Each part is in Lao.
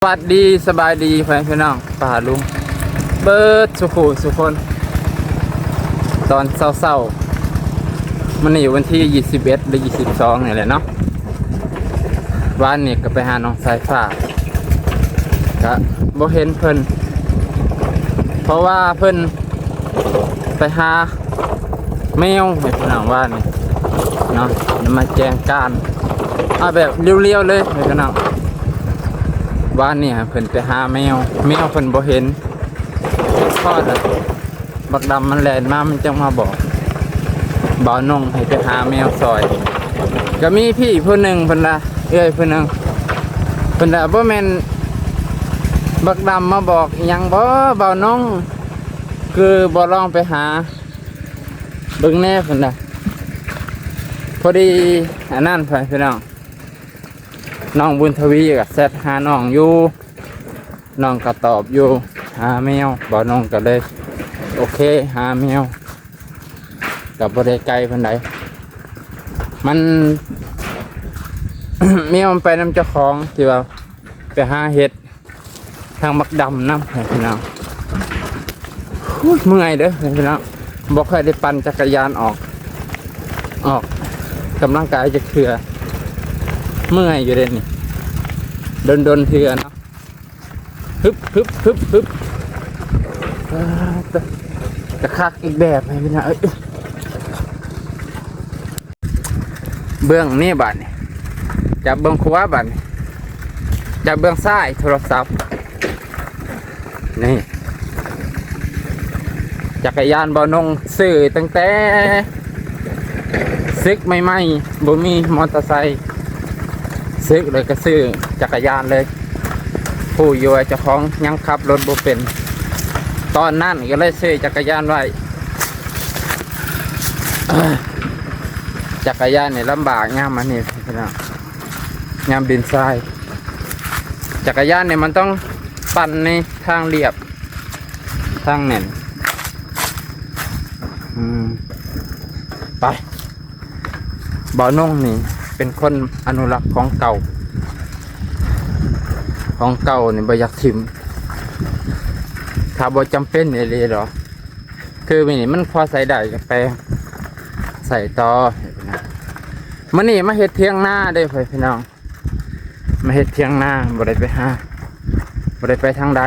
ສະຫວັດດີ ສະບາຍດີ ພໍ່ແມ່ພີ່ນ້ອງປ້າລຸງເບິດສູ່ຜູ້ສູ່ຄົນ. ຕອນເຊົ້າໆ ມື້ນີ້ວັນທີຊາວເອັດ ຫຼື ຊາວສອງ ນີ້ແຫຼະເນາະ. ວານນີ້ກໍໄປຫານ້ອງສາຍຟ້າ ກະບໍ່ເຫັນເພິ່ນ ເພາະວ່າເພິ່ນໄປຫາ ແມວໃຫ້ພີ່ນ້ອງວ່ານີ້ເນາະ. ມາແຈ້ງການ ເອົາແບບລຽວໆເລີຍໃຫ້ພີ່ນ້ອງ. ວານນີ້ໃຫ້ເພິ່ນໄປຫາແມວ ແມວເພິ່ນບໍ່ເຫັນ ພໍດແລ້ວ ບັກດຳມັນແລ່ນມາ ມັນຈຶ່ງມາບອກບ່າວນົງໃຫ້ໄປຫາແມວຊ່ອຍ. ກໍມີພີ່ຜູ້ໜຶ່ງເພິ່ນວ່າ ເອື້ອຍຜູ້ໜຶ່ງເພິ່ນວ່າ ບໍ່ແມ່ນບັກດຳມາບອກອີ່ຫຍັງບໍ ບ່າວນົງ ຄືບໍ່ລອງໄປຫາ ເບິ່ງແດ່ເພິ່ນນະ. ພໍດີອັນນັ້ນ ພີ່ນ້ອງ ນ້ອງບຸນທະວີກໍແຊັດຫານ້ອງຢູ່ ນ້ອງກໍຕອບຢູ່ ຫາແມວ. ບ່າວນົງກໍເລີຍໂອເຄ ຫາແມວ ກໍບໍ່ໄດ້ໄກປານໃດ ມັນ ແມວມັນໄປນຳເຈົ້າຂອງ ທີ່ວ່າໄປຫາເຫັດ ທາງບັກດຳນຳ ພີ່ນ້ອງ. ໂອ້ຍ ເມື່ອຍເດີພີ່ນ້ອງ ບໍ່ຄ່ອຍໄດ້ປັ່ນຈັກກະຍານອອກ ອອກກຳລັງກາຍຈັກເທື່ອ ເມື່ອຍຢູ່ເດ້ນີ້ ດົນໆເທື່ອເນາະ. ຮຶບ ຮຶບ ຮຶບ ຮຶບ ອາ ຕະ ກະຄັກອີກແບບໃຫ້ພີ່ນ້ອງເອີຍ. ເບື້ອງນີ້ບາດນີ້ ຈັບເບື້ອງຂວາ ບາດນີ້ຈັບເບື້ອງຊ້າຍ ໂທລະສັບນີ້. ຈັກກະຍານບ່າວນົງຊື້ຕັ້ງແຕ່ສຶກໃໝ່ໆ ບໍ່ມີມໍເຕີໄຊ ສຶກແລ້ວກໍຊື້ຈັກກະຍານເລີຍ. ຮູ້ຢູ່ວ່າເຈົ້າຂອງຍັງຂັບລົດບໍ່ເປັນ ຕອນນັ້ນກໍເລີຍຊື້ຈັກກະຍານໄວ້. ຈັກກະຍານນີ້ລຳບາກຍາມອັນນີ້ພີ່ນ້ອງ ຍາມດິນຊາຍ. ຈັກກະຍານນີ້ມັນຕ້ອງປັ່ນໃນທາງລຽບ ທາງແໜ້ນ. ອືມ ໄປ ບ່າວນົງນີ້ເປັນຄົນອະນຸລັກຂອງເກົ່າ ຂອງເກົ່ານີ້ບໍ່ຢາກຖິ້ມ ຖ້າບໍ່ຈຳເປັນອີ່ຫຼີດອກ. ຄືມື້ນີ້ມັນພໍໃຊ້ໄດ້ກໍແປງໃຊ້ຕໍ່. ມື້ນີ້ມາເຮັດຖຽງນາເດີ ພີ່ນ້ອງ ມາເຮັດຖຽງນາ ບໍ່ໄດ້ໄປຫາ ບໍ່ໄດ້ໄປທາງໃດ.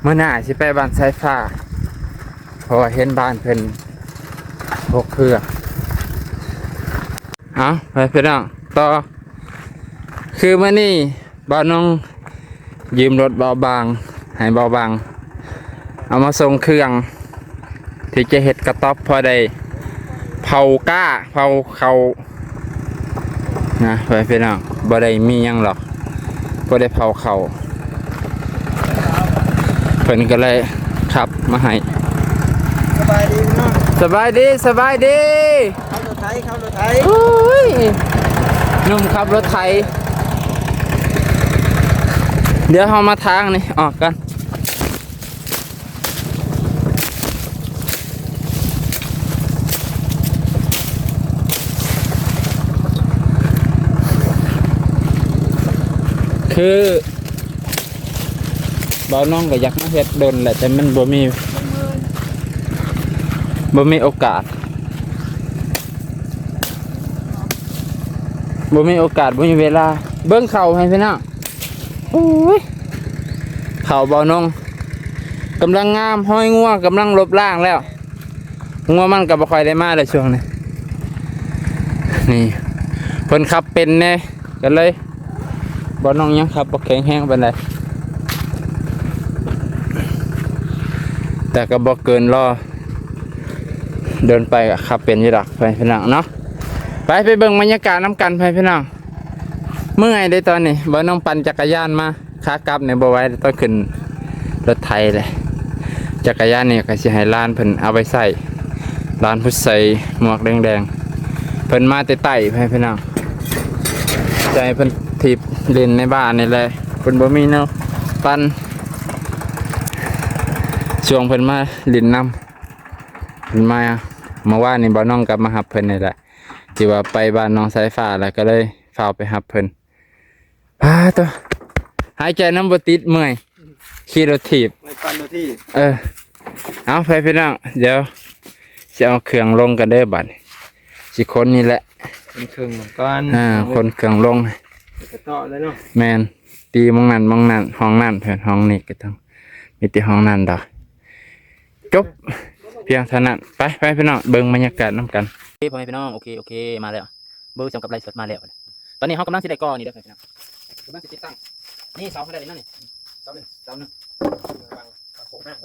ມື້ໜ້າຊິໄປບ້ານສາຍຟ້າ ເພາະວ່າເຫັນບ້ານເພິ່ນຫົກເຄືອ. ເອົາ ໄປພີ່ນ້ອງ ຕໍ່ ຄືມື້ນີ້ບ່າວນົງຢືມລົດບ່າວບາງ ໃຫ້ບ່າວບາງເອົາມາສົ່ງເຄື່ອງ ທີ່ຈະເຮັດກະຕ໊ອບ ພໍໄດ້ເຜົາກ້າເຜົາເຂົ້ານະ ພີ່ນ້ອງ. ບໍ່ໄດ້ມີຫຍັງດອກ ພໍໄດ້ເຜົາເຂົ້າ ເພິ່ນກໍເລີຍຂັບມາໃຫ້. ສະບາຍດີພີ່ນ້ອງ ສະບາຍດີ ສະບາຍດີ. ຂັບລົດໄຖ ຂັບລົດໄຖ ໂອ້ຍ ໜຸ່ມຂັບລົດໄຖ. ດຽວເຮົາມາທາງນີ້ອອກກ່ອນ ຄື ບ່າວນ້ອງກໍຢາກມາເຮັດດົນແຫຼະ ແຕ່ມັນບໍ່ມີ ບໍ່ມີໂອກາດ ບໍ່ມີໂອກາດ ບໍ່ມີເວລາ. ເບິ່ງເຂົ້າໃຫ້ພີ່ນ້ອງ ໂອ້ຍ ເຂົ້າບ່າວນ້ອງກຳລັງງາມ ຮອຍງົວກຳລັງລົບລ້າງແລ້ວ. ງົວມັນກໍບໍ່ຄ່ອຍໄດ້ມາແລ້ວຊ່ວງນີ້ ນີ້ ເພິ່ນຂັບເປັນແດ່ ກໍເລີຍ ບ່າວນ້ອງຍັງຂັບບໍ່ແຂງແຮງປານໃດ ແຕ່ກໍບໍ່ເກີນລໍ ດົນໄປກໍຂັບເປັນຢູ່ດອກ ພີ່ນ້ອງເນາະ. ໄປ ໄປເບິ່ງບັນຍາກາດນຳກັນ ພີ່ນ້ອງ. ເມື່ອຍເດ້ຕອນນີ້ ບ່າວນ້ອງປັ່ນຈັກກະຍານມາ ຂາກັບນີ້ບໍ່ໄຫວ ຕ້ອງຂຶ້ນລົດໄຖເລີຍ. ຈັກກະຍານນີ້ກໍຊິໃຫ້ຫຼານເພິ່ນເອົາໄປໃຊ້ ຫຼານຜູ້ໃສ່ໝວກແດງໆ ເພິ່ນມາແຕ່ໃຕ້ ພີ່ນ້ອງ ຈະໃຫ້ເພິ່ນຖີບຫຼິ້ນໃນບ້ານນີ້ແຫຼະ ເພິ່ນບໍ່ມີແນວປັ່ນ. ຊ່ວງເພິ່ນມາຫຼິ້ນນຳ ເພິ່ນມາ ເມື່ອວານນີ້ບ່າວນ້ອງກໍມາຮັບເພິ່ນນີ້ແຫຼະ ທີ່ວ່າໄປບ້ານນ້ອງສາຍຟ້າ ແລ້ວກໍເລີຍຟ້າວໄປຮັບເພິ່ນ. ປາໂຕ ຫາຍໃຈນຳບໍ່ຕິດ ເມື່ອຍ ຂີ່ລົດຖີບ ໄປປັ່ນໂລດຖີບ ເອີ ເອົາ ໄປພີ່ນ້ອງ ດຽວຊິເອົາເຄື່ອງລົງກັນເດີບາດນີ້ ຊິຂົນນີ້ແຫຼະ ຂົນເຄື່ອງລົງກ່ອນ ອ່າ ຂົນເຄື່ອງລົງ ໄປຕໍ່ເລີຍເນາະ ແມ່ນ ຕີໝ່ອງນັ້ນໝ່ອງນັ້ນ ຫ້ອງນັ້ນ ເພິ່ນ ຫ້ອງນີ້ກໍຕ້ອງ ມີແຕ່ຫ້ອງນັ້ນດອກ ຈົບ ພຽງເທົ່ານັ້ນ ໄປ ໄປພີ່ນ້ອງ ເບິ່ງບັນຍາກາດນຳກັນ ໂອເຄ ພໍ່ແມ່ພີ່ນ້ອງ ໂອເຄ ໂອເຄ ມາແລ້ວ ເບິ່ງ ສຳກັບໄລຟ໌ສົດມາແລ້ວ ຕອນນີ້ເຮົາກຳລັງຊິໄດ້ກໍ່ນີ້ເດີ ພີ່ນ້ອງ ກຳລັງຊິຕິດຕັ້ງ ນີ້ເສົາເຮົາໄດ້ແລ້ວນີ້ ເສົາໜຶ່ງ ເສົາໜຶ່ງ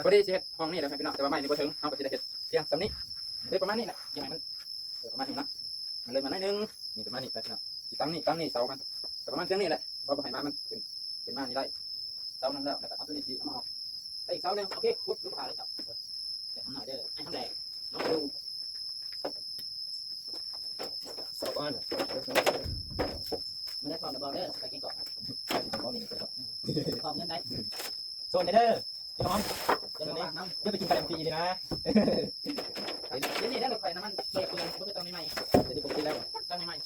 ພໍດີຊິເຮັດຫ້ອງນີ້ແຫຼະ ພີ່ນ້ອງ ແຕ່ວ່າໄມ້ນີ້ບໍ່ເຖິງ ເຮົາກໍຊິໄດ້ເຮັດພຽງສ່ຳນີ້ ເລີຍປະມານນີ້ແຫຼະ ຍັງໃຫ້ມັນ ເອີ ປະມານນີ້ເນາະ ມັນເລີຍມາໜ້ອຍໜຶ່ງ ນີ້ປະມານນີ້ແຫຼະ ພີ່ນ້ອງ ຊິຕັ້ງນີ້ ຕັ້ງນີ້ເສົາມັນ ກໍປະມານເທື່ອນີ້ແຫຼະ ບໍ່ ບໍ່ໃຫ້ມາມັນຂຶ້ນ ເປັນມານີ້ໄດ້ ເສົາໜຶ່ງແລ້ວ ແລ້ວກໍເອົາຕົວນີ້ຊິເອົາມາອອກ ໄດ້ອີກເສົາໜຶ່ງ ໂອເຄ ຂຸດລົງໄປເລີຍ ແຕ່ທຳໜ້ອຍເດີ ໃຫ້ທຳແດງ ນ້ອງດູ ສອງອັນ ບໍ່ໄດ້ພ້ອມແລ້ວບໍ່ເດີ ໄປກິນກ່ອນ ພ້ອມເງິນໄດ້ ໂຊນເດີ ເຈົ້າຂອງ ເຈົ້າຂອງຮ້ານນຳ ຢ່າໄປກິນໄປແລ້ວບໍ່ ດຽວນີ້ໄດ້ລົດໄຟນ້ຳມັນເປີດເປືອງ ບໍ່ຄືຕອນໃໝ່ໆ ດຽວນີ້ປົກຕິແລ້ວ ຕອນໃໝ່ໆ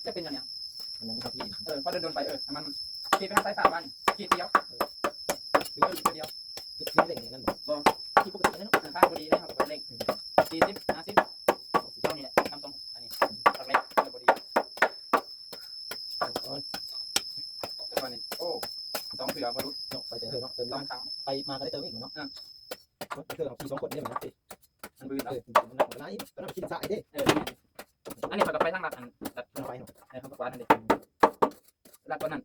ຈັກເປັນຫຍັງ ມັນຍັງບໍ່ພໍດີ ເອີ ພໍດົນໆໄປ ເອີ ໃຫ້ມັນຂີດໄປທາງຊ້າຍຂວາມັນ ຂີດດຽວ ເອີ ຫຼືວ່າຂີດດຽວ ຜິດເລື່ອງນີ້ນັ້ນບໍ່ ບໍ່ ທີ່ປົກກະຕິແລ້ວເນາະ ເອີ ທາງບໍ່ດີເດ້ ເຮົາກໍບໍ່ເລັ່ງ ສີ່ສິບ ຫ້າສິບ ເທົ່ານີ້ແຫຼະ ທຳຊົງ ອັນນີ້ ຫຼັກແຫຼກ ບໍ່ດີ ແຕ່ວ່ານີ້ ໂອ້ ສອງເທື່ອບໍ່ຫຼຸດເນາະ ໄປແຕ່ເທື່ອເນາະ ເຕີມ ສອງຄັ້ງ ໄປມາກໍໄດ້ເຕີມອີກເນາະ ອ່າ ເຕີມເອົາຂີ່ສອງຄົນເດ້ ມັນໜັກເດ້ ມັນບືນເນາະ ເອີ ມັນໜັກຫຼາຍ ກໍໄດ້ຂີ່ຊ້າຍເດ້ ເອີ ອັນນີ້ເຂົາກໍໄປທາງລັດ ອັນລັດ ທາງໄປເນາະ ເອີ ເຂົາກໍກວາດຫັ້ນເດ້ ລັດບ່ອນນັ້ນ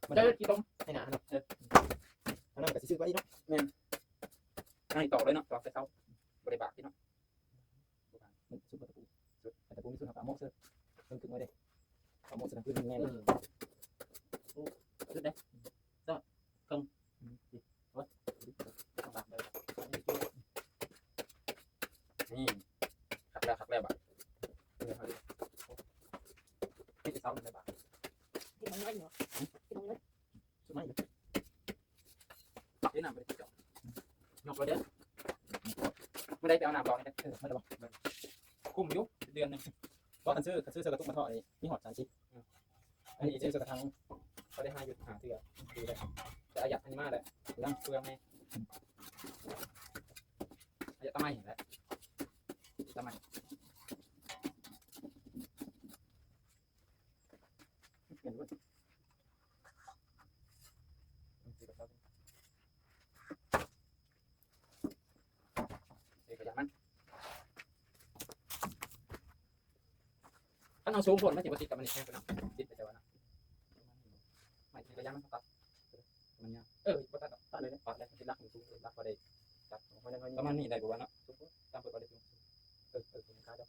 ມັນເຈີຂີ້ຕົມໃຫ້ໜ້າເນາະ ເອີ ທາງນັ້ນກໍຊິຊື່ໄວ້ເນາະ ແມ່ນ ໃຫ້ຕອກເລີຍເນາະ ຕອກໃສ່ເສົາ ບໍ່ໄດ້ບາກເນາະ ມັນສຸດບໍ່ຕະປູ ສຸດ ຕະປູມີສຸດ ເຮົາກໍເອົາໂມະເຊີ ເພິ່ນຂຶ້ນໄວ້ເດ້ ເອົາໂມະເຊີ ເພິ່ນແມ່ນ ເອີ ໂອ້ ສຸດເດ້ ສອດເຄິ່ງ ໂອ້ຍ ນີ້ ຄັກແລ້ວ ຄັກແລ້ວບາດ ນີ້ເສົາແລ້ວບາດ ທີ່ມັນນ້ອຍເນາະ ທີ່ມັນນ້ອຍ ສຸດໄມ້ເດ້ ເດ້ນ້ຳບໍ່ໄດ້ຕິດດອກ ຍົກແລ້ວເດີ ມື້ໃດໄປເອົານ້ຳບອກແດ່ເດີ ເອີ ມາແລ້ວບໍ່ ຄຸ້ມຢູ່ເດືອນໜຶ່ງ ບໍ່ ຄັນຊື້ ຄັນຊື້ເສື້ອກະຕຸກມາເທາະນີ້ ມີຮອດສາມສິບ ອັນນີ້ເສື້ອກະຖັງ ບໍ່ໄດ້ຫາຢູ່ຫາເທື່ອ ດີແລ້ວ ແຕ່ອາຍັດອັນນີ້ມາແລ້ວ ລັງເຟືອງແນ່ ອາຍັດຕະໄໝແຫຼະ ຕະໄໝ ເອີ ກະຢ່າງມັນ ຄັນເຮົາສູງໂພດມັນຊິບໍ່ຕິດກັບອັນນີ້ ແຮງໄປນຳ ຕິດໄປແຕ່ວ່ານະ ໄມ້ຕິດກະຢ່າງມັນຕັດ ມັນຍາວ ເອີ ບໍ່ຕັດດອກ ຕັດເລີຍ ຕັດເລີຍ ເຮັດຫຼັກມັນສູງ ເຮັດຫຼັກພໍໄດ້ຕັດ ປະມານນີ້ໄດ້ບໍ່ວະເນາະ ຕາມເພິ່ນວ່າໄດ້ສູງ ເອີ ເອີ ຂາຈັບ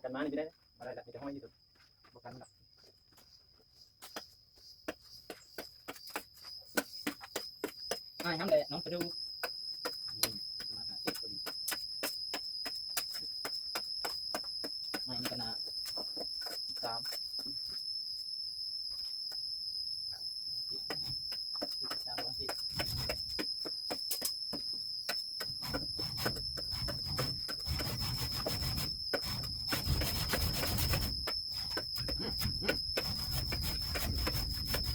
ກັນມານີ້ໄດ້ ບໍ່ໄດ້ລະ ມີແຕ່ຫ້ອຍຢູ່ ບໍ່ກັນລະ ອ້າຍຫ້ຳແດດ ນ້ອງປະດູ ໄມ້ມັນກະໜາ ສາມ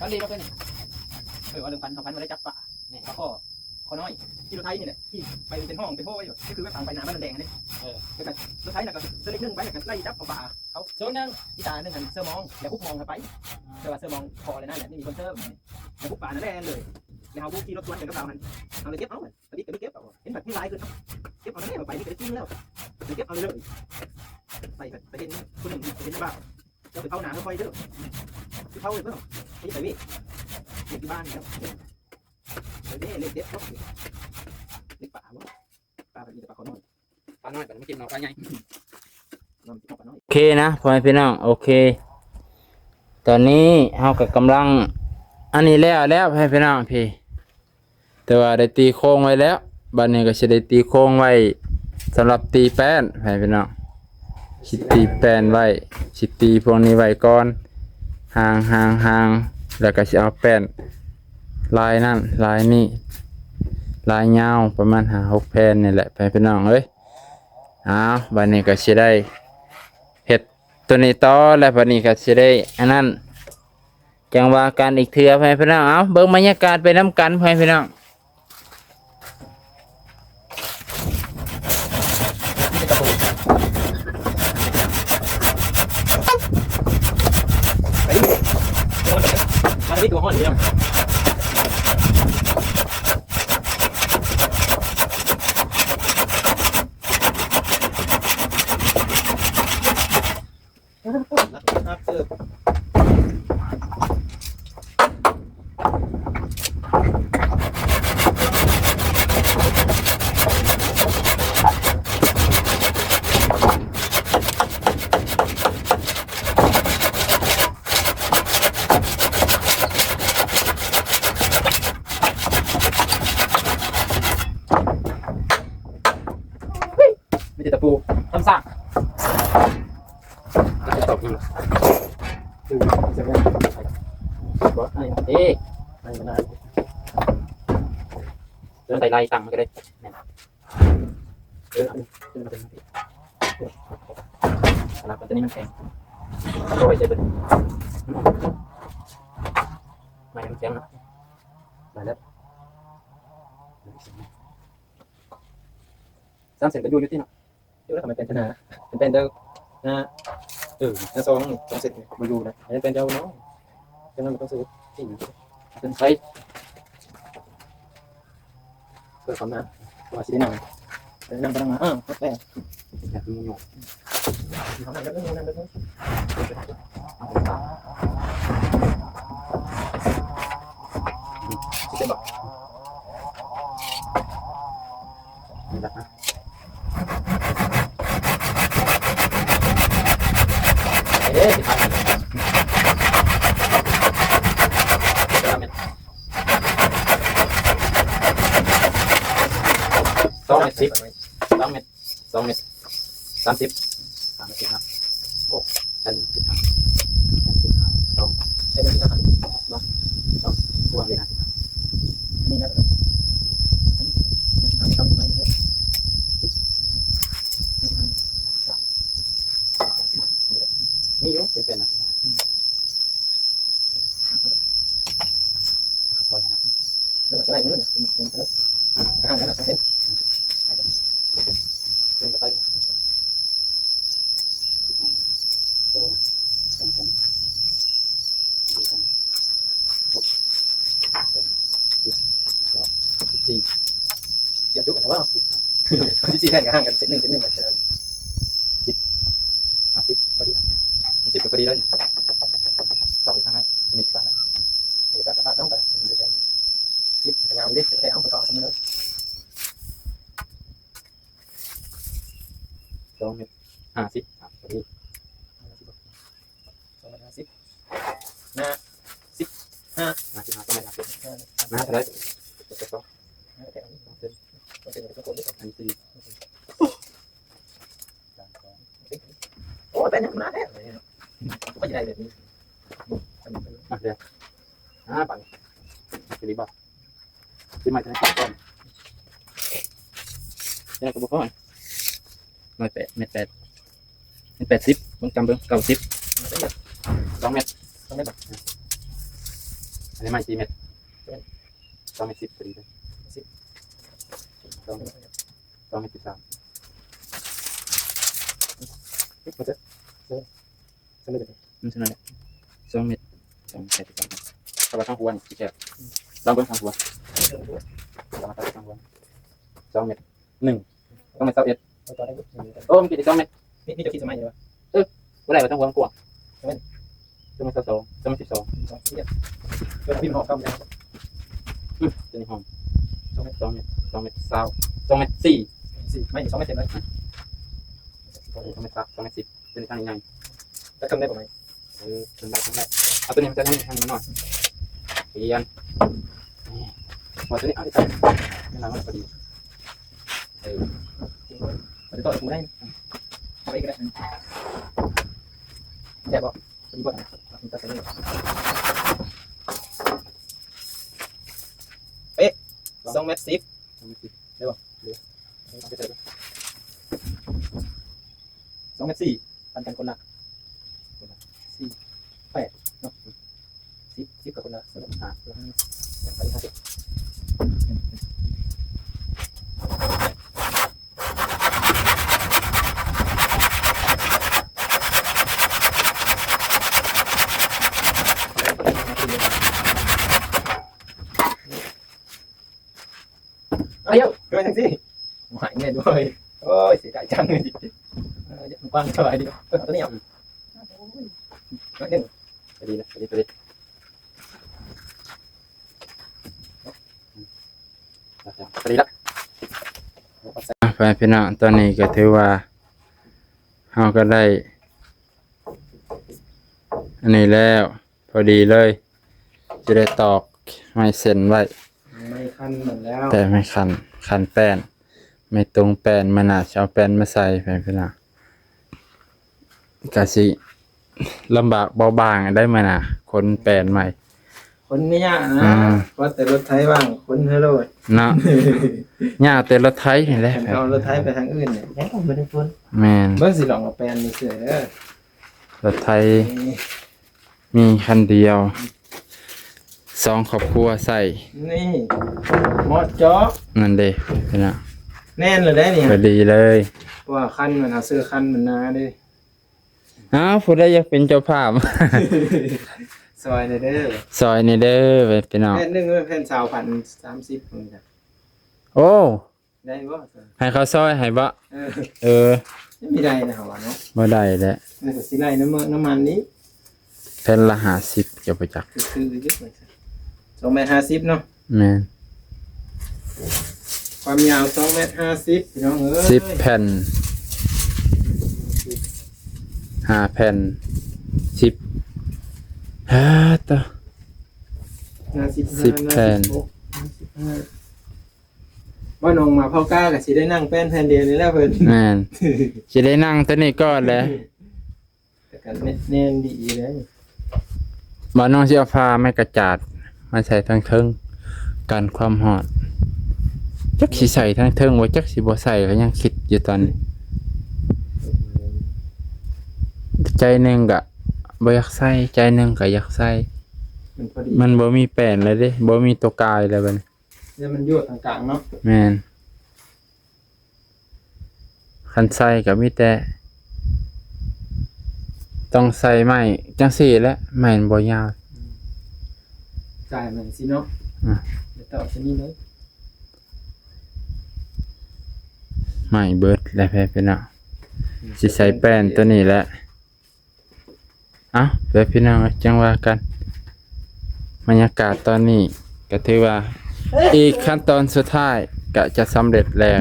ຝັນດີບໍ່ຄືນນີ້? ເອີ ເວົ້າເລື່ອງຝັນ ເຮົາຝັນວ່າໄດ້ຈັບປາ ນີ້ ປາຄໍ່ ຄໍນ້ອຍ ຂີ່ລົດໄຖນີ້ແຫຼະ ຂີ່ໄປເປັນຫ້ອງເປັນໂຮຢູ່ ຄືວ່າທາງໄປໜ້າບ້ານດອນແດງຫັ້ນເດ້ ເອີ ແລ້ວກໍລົດໄຖນະກໍສະລິກໜຶ່ງໄປ ແລ້ວກໍໄລ່ຈັບເອົາປາ ເຂົາ ໂຊນໜຶ່ງ ອີຕາໜຶ່ງຫັ້ນເຊີມອງ ແລ້ວອຸບມອງເຂົ້າໄປ ເອີ ແຕ່ວ່າເຊີມອງພໍແລ້ວນັ້ນແຫຼະ ໄດ້ມີຄົນເຊີມ ແລ້ວອຸບປານັ້ນແລ່ນເລີຍ ແລ້ວເຮົາຜູ້ຂີ່ລົດສວນກັນກັບລາວຫັ້ນ ເຮົາເລີຍເກັບເອົາ ປາດິບກໍໄດ້ເກັບເອົາ ເຫັນແບບມີຫຼາຍຂຶ້ນເນາະ ເກັບເອົາແລ້ວ ໄປນີ້ກໍໄດ້ກິນແລ້ວ ເກັບເອົາເລີຍ ໄປກໍໄປເຫັນຜູ້ໜຶ່ງ ໄປເຫັນລະບາບ ເຈົ້າໄປເຝົ້າໜ້າເຮົາຄ່ອຍເດີ ຊິເຝົ້າເລີຍເບິ່ງ ໄປໄປເວ ເກັບຢູ່ບ້ານນີ້ແລ້ວ ໄປເວ ເລັກເດັດເນາະ ເລັກປ່າບໍ່ ປາແບບນີ້ແຕ່ປາຄໍນ້ອຍ ປານ້ອຍ ປານ້ອຍ ປານ້ອຍ ປານ້ອຍ ໂອເຄນະ ພໍ່ແມ່ພີ່ນ້ອງ ໂອເຄ ຕອນນີ້ເຮົາກໍກຳລັງ ອັນນີ້ແລ້ວແລ້ວ ພໍ່ແມ່ພີ່ນ້ອງ ພີ້ ແຕ່ວ່າໄດ້ຕີໂຄງໄວ້ແລ້ວ ບັດນີ້ກໍຊິໄດ້ຕີໂຄງໄວ້ສຳລັບຕີແປ້ນ ພໍ່ແມ່ພີ່ນ້ອງ ຊິຕີແປ້ນໄວ້ ຊິຕີພວກນີ້ໄວ້ກ່ອນ ຮ່າງ ຮ່າງ ຮ່າງ ແລ້ວກໍຊິເອົາແປ້ນລາຍນັ້ນລາຍນີ້ ລາຍຍາວປະມານຫ້າຫົກແຜ່ນນີ້ແຫຼະ ພໍ່ແມ່ພີ່ນ້ອງເອີຍ. ອ້າວ ບັດນີ້ກໍຊິໄດ້ເຮັດຕົວນີ້ຕໍ່ ແລ້ວບັດນີ້ກໍຊິໄດ້ອັນນັ້ນ ຈັ່ງວ່າກັນອີກເທື່ອ ພໍ່ແມ່ພີ່ນ້ອງ. ເອົາ ເບິ່ງບັນຍາກາດໄປນຳກັນ ພໍ່ແມ່ພີ່ນ້ອງ. ອັນນີ້ຕົວຮ້ອນຢູ່. ມີແຕ່ຕະປູທຳສ້າງ. ຕອບຢູ່ ເອີ ເດີນໄປໄລ່ຕັ້ງມັນກໍໄດ້. ເອີ ເອີ ອັນນັ້ນ ຕົວນີ້ມັນແຂງ ເອົາໄວ້ໃສ່ເບິດ ໄມ້ມັນແຂງເນາະ. ໄດ້ແລ້ວ ສາມເສັ້ນກໍຢູ່ ຢູ່ຕິເນາະ. ຢູ່ແລ້ວ ມັນເປັນໜ້າ ເປັນແປນເດີ ໜ້າ ເອີ ໜ້າສອງ ສອງເສັ້ນນີ້ບໍ່ຢູ່ນະ. ໃຫ້ເປັນເຈົ້າເນາະ ຈັ່ງນັ້ນມັນຕ້ອງຊື້ທີ່ເປັນໄຊ ເພື່ອຄວາມງາມ ເພາະວ່າຊິໄດ້ນັ່ງ ໄດ້ນັ່ງໄປນັ່ງມາ. ອ້າວ ໝົດແລ້ວ ຢາກມີຫຍັງ ເອົາໜັງເດີ ເອົາໜັງເດີ ຊິເປັນບໍ່? ນີ້ນະ ເອີ ສອງເມັດສິບ ສອງເມັດ ສອງເມັດສາມສິບ ສາມສິບຫ້າ ໂອ້ ອັນສິບຫ້າ ສິບຫ້າ ສອງ ໃຊ້ໄດ້ສິບຫ້າ ເນາະ ສອງ ກວ້າງເລີຍນະ ສິບຫ້າ ນີ້ນະ ສິບຫ້າ ນີ້ເດີ ສິບຫ້າ ສິບຫ້າ ມີຢູ່ ເປັນແປນນະ ສິບສີ່ ແທ້ກໍຫ່າງກັນເສັ້ນໜຶ່ງ ເສັ້ນໜຶ່ງ ສິບ ອ່ະ ສິບ ພໍດີ ສິບກໍພໍດີແລ້ວນີ້ ຕໍ່ໄປທາງໃນ ອັນນີ້ກໍຕັດ ເອີ ຕັດ ຕັດ ຕັດ ເອົາໄປ ສິບ ຍາວເດ້ ແທ້ເອົາໄປຕໍ່ຊັ້ນເລີຍ ສອງເມັດຫ້າສິບ ອ່ະ ພໍດີ ສອງເມັດຫ້າສິບ ໜ້າສິບຫ້າ ໜ້າສິບຫ້າ ສອງເມັດຫ້າສິບ ໜ້າເທົ່າໃດ? ສິບສອງ ໜ້າເທົ່າໃດ? ສອງເຊັນ ສອງເຊັນ ອັນນີ້ສີ່ ໂອ້ຍ ແປນຫຍັງມັນໜາແທ້ ບໍ່ຢາກໄດ້ແບບນີ້ ມາເດີ ອ່າ ໄປ ຊິໄດ້ບໍ່? ຊິມາຈາກໃນກ່ອນ ຈັ່ງໃດກໍບໍ່ພໍ ຮ້ອຍແປດ ເມັດແປດ ເມັດແປດສິບ ເບິ່ງກຳເບິ່ງ ເກົ້າສິບ ສອງເມັດ ສອງເມັດ ອັນນີ້ໄມ້ສີ່ເມັດ ສອງເມັດສິບ ພໍດີເລີຍ ສິບ ສອງເມັດ ສອງເມັດສິບສາມ ເອີ ຊັ້ນນັ້ນແຫຼະ ສອງເມັດ ສອງເມັດສິບສາມ ແຕ່ວ່າທາງຫົວນີ້ຊິແຄບ ລອງເບິ່ງທາງຫົວ ລອງມາຕັດທາງຫົວ ສອງເມັດໜຶ່ງ ສອງເມັດຊາວເອັດ ໂອ້ ມັນຄິດອີກສອງເມັດ ມີ ມີເຈົ້າຄິດສະໄໝຢູ່ຫວາ? ເອີ ບໍ່ໄດ້ວ່າຕ້ອງຫວງກວ້າງ ສອງເມັດຊາວສອງ ສອງເມັດສິບສອງ ສອງເມັດສິບສອງ ຕົວນີ້ຫອມ ອືມ ຕົວນີ້ຫອມ ສອງເມັດ ສອງເມັດ ສອງເມັດຊາວ ສອງເມັດສີ່ ສອງເມັດສີ່ ໄມ້ສອງເມັດເຕັມເລີຍ ສອງເມັດຊາວ ສອງເມັດສິບ ຕົວນີ້ທາງນີ້ໃຫຍ່ ແລ້ວເຄິ່ງໄດ້ບໍ່ໄໝ? ເອີ ເຖິງໄດ້ ເຖິງໄດ້ ເອົາຕົວນີ້ມາໃສ່ທາງນີ້ ໃຫ້ມັນນ້ອຍ ປ່ຽນ ນີ້ ເອົາຕົວນີ້ ເອົາຕົວນີ້ ໃຫ້ມັນພໍດີ ເອີ ເອົາຕົວນີ້ ເອົາໄປກໍໄດ້ ແຊບບໍ່? ພໍດີບໍ່? ເປັນ ສອງເມັດສິບ ສອງເມັດສິບ ໄດ້ບໍ່? ເອີ ເອົາໄປໃສ່ ສອງເມັດສີ່ ປັນກັນຄົນລະ ສີ່ ແປດເນາະ ສິບ ອາຍຸ ເກີນຈັ່ງຊີ້ ຫາຍແນ່ດ້ວຍ. ໂອ້ຍ ເສຍດາຍຈັງເລີຍ. ເອີ ກວ້າງສະບາຍດີ. ເອີ ເອົາຕົວນີ້ເອົາ ໜ້ອຍໜຶ່ງ. ພໍດີນະ ພໍດີ ພໍດີ. ພໍດີລະ. ອ່ະ ໄປພີ່ນ້ອງ, ຕອນນີ້ກໍຖືວ່າເຮົາກໍໄດ້ອັນນີ້ແລ້ວ. ພໍດີເລີຍ ຈະໄດ້ຕອກໄມ້ເສັ້ນໄວ້ ໄມ້ຄັນໝົດແລ້ວ ແຕ່ໄມ້ຄັນ ຄັນແປ້ນ ໄມ້ຕຸງແປ້ນ. ມື້ໜ້າຊິເອົາແປ້ນມາໃສ່ ພີ່ນ້ອງ. ກະຊິລຳບາກເບົາບາງໄດ໋ມື້ໜ້າ ຂົນແປ້ນໃໝ່. ຂົນບໍ່ຍາກນະ ອ່າ ວ່າແຕ່ລົດໄຖວ່າງຂົນໃຫ້ໂລດເນາະ. ຍາກແຕ່ລົດໄຖນີ້ແຫຼະ ຄັນເອົາລົດໄຖໄປທາງອື່ນນີ້ ແລ້ວບໍ່ໄດ້ຂົນ. ແມ່ນ ເບິ່ງຊິລອງເອົາແປ້ນນີ້ເຊື່ອເດີ. ລົດໄຖມີຄັນດຽວ ສອງຄອບຄົວໃຊ້. ນີ້ ເໝາະເຈາະ. ນັ້ນເດ້ ພີ່ນ້ອງ. ແໜ້ນເລີຍໄດ໋ນີ້ ພໍດີເລີຍ ເພາະວ່າຄັນມັນ ເຮົາຊື້ຄັນມັນໜາເດ້. ອ້າວ ຜູ້ໃດຢາກເປັນເຈົ້າພາບ ຊ່ອຍແດ່ເດີ ຊ່ອຍແດ່ເດີ ພີ່ນ້ອງ. ແຜ່ນໜຶ່ງແມ່ນແຜ່ນຊາວພັນ ສາມສິບພຸ້ນຈ້ະ. ໂອ້ ໄດ້ບໍ່? ໃຫ້ເຂົາຊ່ອຍໃຫ້ບໍ່? ເອີ ເອີ ຍັງມີໄດ້ນະເຮົາວ່າເນາະ. ບໍ່ໄດ້ແຫຼະ ມັນກໍຊິໄລ່ນ້ຳມັນ ນ້ຳມັນນີ້ ແຜ່ນລະຫ້າສິບ ເຈົ້າບໍ່ຈັກ ຄືໆຢູ່ ສອງແມັດຫ້າສິບເນາະ. ແມ່ນ ຄວາມຍາວສອງແມັດຫ້າສິບ ພີ່ນ້ອງເອີຍ. ສິບແຜ່ນ ຫ້າແຜ່ນ ສິບ ຮາຕະ ຫ້າສິບຫ້າ ສິບແຜ່ນ ຫ້າສິບຫົກ ຫ້າສິບຫ້າ. ວ່ານ້ອງມາເຜົ່າກ້າກໍຊິໄດ້ນັ່ງແປ້ນແຜ່ນດຽວນີ້ແຫຼະເພິ່ນ. ແມ່ນ ຊິໄດ້ນັ່ງຕົວນີ້ກ່ອນແຫຼະ. ແຕ່ກໍແໜ້ນດີເດ້. ວ່ານ້ອງຊິເອົາຜ້າໄມ້ກະຈາດມາໃສ່ທາງເທິງ ກັນຄວາມຮ້ອນ. ຈັກຊິໃສ່ທາງເທິງບໍ່ ຈັກຊິບໍ່ໃສ່ ກໍຍັງຄິດຢູ່ຕອນນີ້. ໃຈໜຶ່ງກະບໍ່ຢາກໃສ່ ໃຈໜຶ່ງກະຢາກໃສ່. ມັນບໍ່ມີແປ້ນແລ້ວເດ້ ບໍ່ມີຕົວກາຍແລ້ວບັດນີ້. ແລ້ວມັນຢູ່ທາງກາງເນາະ. ແມ່ນ ຄັນໃສ່ກໍມີແຕ່ຕ້ອງໃສ່ໄມ້ຈັ່ງຊີ້ແຫຼະ ໄມ້ມັນບໍ່ຍາວ. ອືມ ກາຍມັນຊີ້ເນາະ. ອືມ ແລ້ວຕໍ່ໄປນີ້ເລີຍ ໄມ້ເບິດແລ້ວ ແພເປັນເນາະ. ອືມ ຊິໃສ່ແປ້ນຕົວນີ້ແຫຼະ. ເອົ້າ ເດີພີ່ນ້ອງ ຈັ່ງວ່າກັນ. ບັນຍາກາດຕອນນີ້ກໍຖືວ່າອີກຂັ້ນຕອນສຸດທ້າຍກໍຈະສຳເລັດແລ້ວ.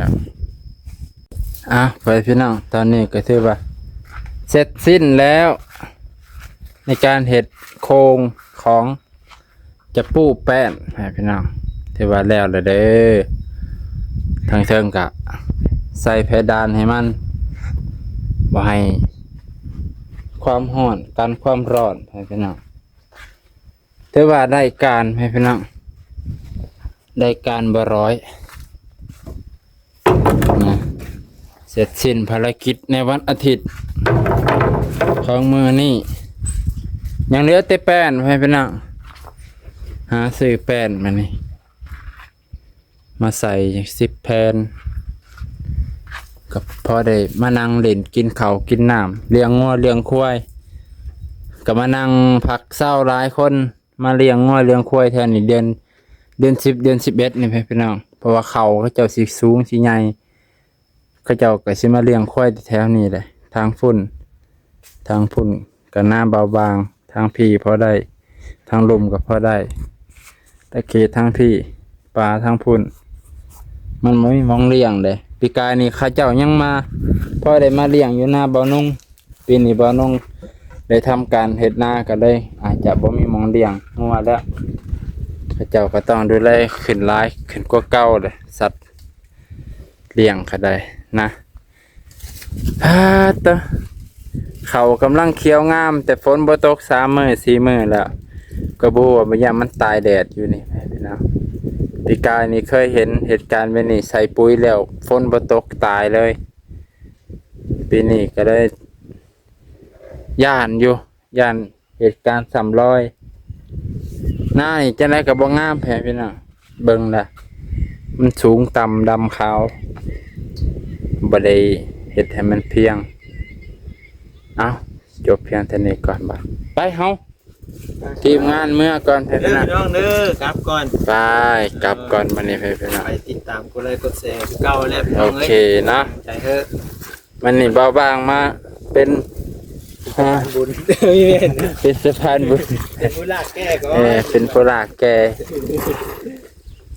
ເອົ້າ ເດີພີ່ນ້ອງ ຕອນນີ້ກໍຖືວ່າເສັດສິ້ນແລ້ວ ໃນການເຮັດໂຄງຂອງ ຈະປູແປ້ນໃຫ້ພີ່ນ້ອງ ຖືວ່າແລ້ວແລ້ວເດີ. ທາງເທິງກະໃສ່ເພດານໃຫ້ມັນ ບໍ່ໃຫ້ຄວາມຮ້ອນ ກັນຄວາມຮ້ອນໃຫ້ພີ່ນ້ອງ. ຖືວ່າໄດ້ການໃຫ້ພີ່ນ້ອງ ໄດ້ການບໍ່ຮ້ອຍ. ນະ ເສັດສິ້ນພາລະກິດໃນວັນອາທິດຂອງມື້ນີ້ ຍັງເຫຼືອແຕ່ແປ້ນໃຫ້ພີ່ນ້ອງ. ຫາຊື້ແປ້ນມານີ້ ມາໃສ່ສິບແຜ່ນ ກໍພໍໄດ້ມານັ່ງຫຼິ້ນ ກິນເຂົ້າກິນນ້ຳ ລ້ຽງງົວລ້ຽງຄວາຍ ກໍມານັ່ງພັກເຊົາຫຼາຍຄົນ. ມາລ້ຽງງົວລ້ຽງຄວາຍແຖວນີ້ ເດືອນ ເດືອນສິບ ເດືອນສິບເອັດນີ້ ພີ່ນ້ອງ ເພາະວ່າເຂົາ ເຂົາເຈົ້າຊິສູງຊິໃຫຍ່ ເຂົາເຈົ້າກໍຊິມາລ້ຽງຄວາຍແຖວນີ້ແຫຼະ. ທາງພຸ້ນ ທາງພຸ້ນກໍນາເບົາບາງ ທາງພີ້ພໍໄດ້ ທາງລຸ່ມກໍພໍໄດ້ ແຕ່ເຂດທາງພີ້ ປ່າທາງພຸ້ນ ມັນບໍ່ມີໝ່ອງລ້ຽງເດ້. ປີກາຍນີ້ເຂົາເຈົ້າຍັງມາ ພໍໄດ້ມາລ້ຽງຢູ່ນາເບົານົງ. ປີນີ້ບ່າວນົງໄດ້ທຳການເຮັດນາ ກໍເລີຍອາດຈະບໍ່ມີໝ່ອງລ້ຽງງົວແລ້ວ ເຂົາເຈົ້າກໍຕ້ອງດູແລຂຶ້ນຫຼາຍຂຶ້ນກວ່າເກົ່າເດ້ ສັດລ້ຽງກໍໄດ້ນະ. ພາດເຕີ ເຂົ້າກຳລັງຂຽວງາມ ແຕ່ຝົນບໍ່ຕົກສາມມື້ສີ່ມື້ແລ້ວ ກໍບໍ່ຮູ້ວ່າມັນ ຢ້ານມັນຕາຍແດດຢູ່ນີ້ພີ່ນ້ອງ. ປີກາຍນີ້ເຄີຍເຫັນເຫດການແບບນີ້ ໃສ່ປຸ໋ຍແລ້ວຝົນບໍ່ຕົກ ຕາຍເລີຍ. ປີນີ້ກໍເລີຍຢ້ານຢູ່ ຢ້ານເຫດການຊ້ຳລອຍ ໜ້ານີ້ຈັ່ງໃດກໍບໍ່ງາມແທ້ພີ່ນ້ອງ. ເບິ່ງລະ ມັນສູງຕ່ຳດຳຂາວ ບໍ່ໄດ້ເຮັດໃຫ້ມັນພຽງ. ເອົ້າ ຈົບພຽງເທົ່ານີ້ກ່ອນບາດ ໄປເຮົາ ທີມງານເມືອກ່ອນ ເດີພີ່ນ້ອງເດີ ກັບກ່ອນ ໄປ ກັບກ່ອນ ບັດນີ້ ພີ່ນ້ອງ ໄປຕິດຕາມກົດໄລກົດແຊຄືເກົ່າແຫຼະ ພີ່ນ້ອງເອີຍ ໂອເຄເນາະ ໃຈເຮີ ມັນນີ້ເບົາບາງມາເປັນ ສະພານບຸນ ເປັນສະພານບຸນ ເປັນຜູ້ລາກແກ່ກ່ອນ ເອີ ເປັນຜູ້ລາກແກ່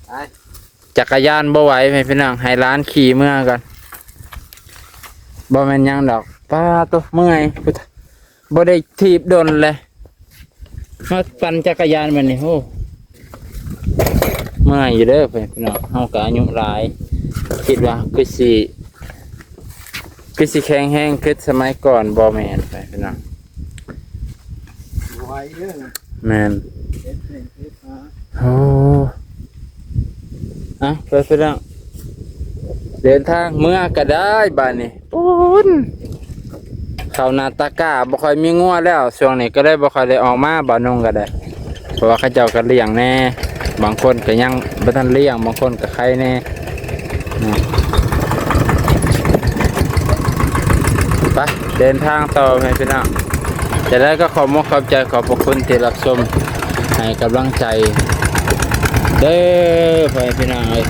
ໄປ ຈັກກະຍານບໍ່ໄຫວ ພີ່ນ້ອງ ໃຫ້ຫຼານຂີ່ເມືອກ່ອນ ບໍ່ແມ່ນຫຍັງດອກ ປ້າໂຕ ເມື່ອຍ ບໍ່ໄດ້ຖີບດົນເລີຍ ມາປັ່ນຈັກກະຍານບັດນີ້ ໂອ້ ເມື່ອຍຢູ່ເດີພີ່ນ້ອງ ເຮົາກໍອາຍຸຫຼາຍ ຄິດວ່າຄືຊິ ຄືຊິແຂງແຮງຄືສະໄໝກ່ອນ ບໍ່ແມ່ນ ພີ່ນ້ອງ ບໍ່ໄຫວເດີ ແມ່ນ ເຮັດເປັນເຮັດມາ ໂອ້ ອ່ະ ໄປພີ່ນ້ອງ ເດີນທາງເມືອກໍໄດ້ບາດນີ້ ປຸ້ນ ເຂົ້ານາຕາກ້າ ບໍ່ຄ່ອຍມີງົວແລ້ວ ຊ່ວງນີ້ກໍເລີຍບໍ່ຄ່ອຍໄດ້ອອກມາ ບ່າວນົງກໍໄດ້ ເພາະວ່າເຂົາເຈົ້າກໍລ້ຽງແດ່ ບາງຄົນກໍຍັງບໍ່ທັນລ້ຽງ ບາງຄົນກໍໄຄແດ່ ອືມ ໄປ ເດີນທາງຕໍ່ ພໍ່ແມ່ພີ່ນ້ອງ ຈະໄດ້ກໍຂອບມຸກຂອບໃຈ ຂອບພະຄຸນທີ່ຮັບຊົມ ໃຫ້ກຳລັງໃຈເດີ ພໍ່ແມ່ພີ່ນ້ອງເອີຍ